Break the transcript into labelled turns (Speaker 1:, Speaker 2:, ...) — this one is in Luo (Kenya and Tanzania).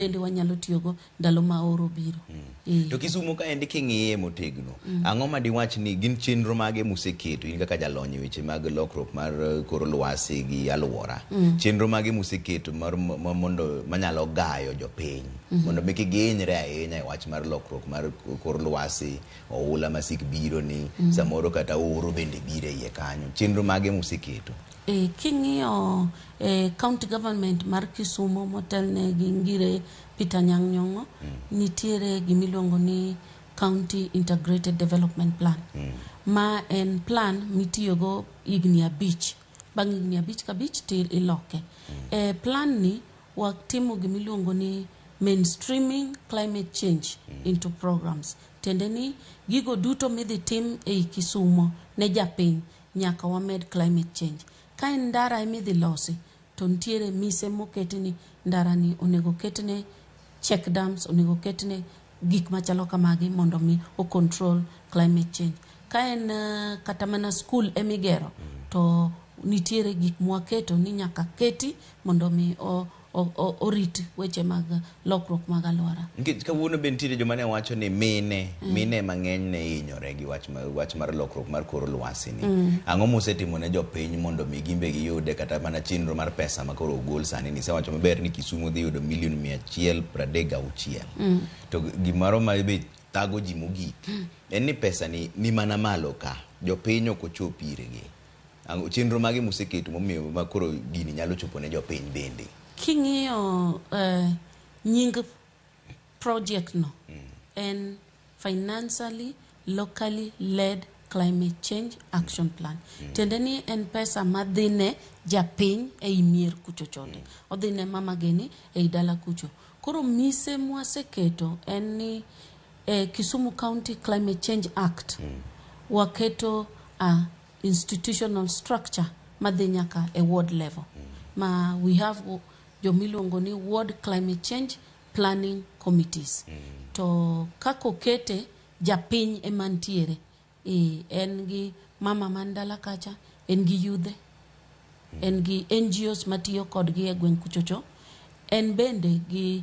Speaker 1: Bende wanyalo tiyogo ndalo ma oro biro.
Speaker 2: To Kisumo kaendi king'iye motegno, ang'o ma diwach ni gin chenro mage museketo in kaka jalony e weche mag lokruok mar kor lwasi gi alwora? Chenro mage museketo mar mondo manyalo gayo jopiny mondo mi kik gihinyre ahinya e wach mar lokruok mar kor lwasi, oula masik biro ni, samoro kata oro bende biro e iye kanyo. Chenro mage museketo?
Speaker 1: King'iyo county government mar Kisumo motelne gi Ngire Peter Anyang' Nyong'o, nitiere gimiluongo ni County Integrated Development Plan. Ma en plan mitiyogo higni 5. Bang' higni 5 ka 5 to iloke. E plan ni watimo gimiluongo ni mainstreaming climate change into programs. Tiende ni gigo duto midhi tim ei Kisumo ne japiny nyaka wamed climate change. Ka en ndara emidhi losi, to nitiere mise moketi ni ndara ni onego ketne check dams, onego ketne gik machalo kamagi mondo mi o control climate change. Ka en kata mana skul emigero, to nitiere gik mwaketo ni nyaka keti mondo mi orit weche mag lokruok mag alwora.
Speaker 2: Nikech kawuono be nitiere joma ne wacho ni mine mang'eny ne hinyore gi wach mar lokruok mar kor lwasi ni. Ang'o musetimo ne jopiny mondo mi gimbe giyude kata mana chenro mar pesa ma koro ogol sani ni? Isewacho maber ni Kisumo dhi yudo milion 136. To gimoro ma be thago ji mogik en ni pesa ni ni mana malo ka, jopiny ok ochop irgi. Chenro mage museketo momiyo ma koro gini nyalo chopo ne jopiny bende?
Speaker 1: King'iyo nying project no, en Financially Locally Led Climate Change Action Plan. Tiende ni en pesa madhi ne japiny ei mier kucho chonde. Odhi ne mama geni ei dala kucho. Koro mise mwaseketo en ni Kisumu County Climate Change Act waketo a institutional structure madhi nyaka e ward level. Ma we have jomiluongo ni ward climate change planning committees. To kaka okete, japiny ema ntiere. En gi mama man dala kacha, en gi yudhe, en gi NGOs matiyo kodgi e gweng' kuchocho, en bende gi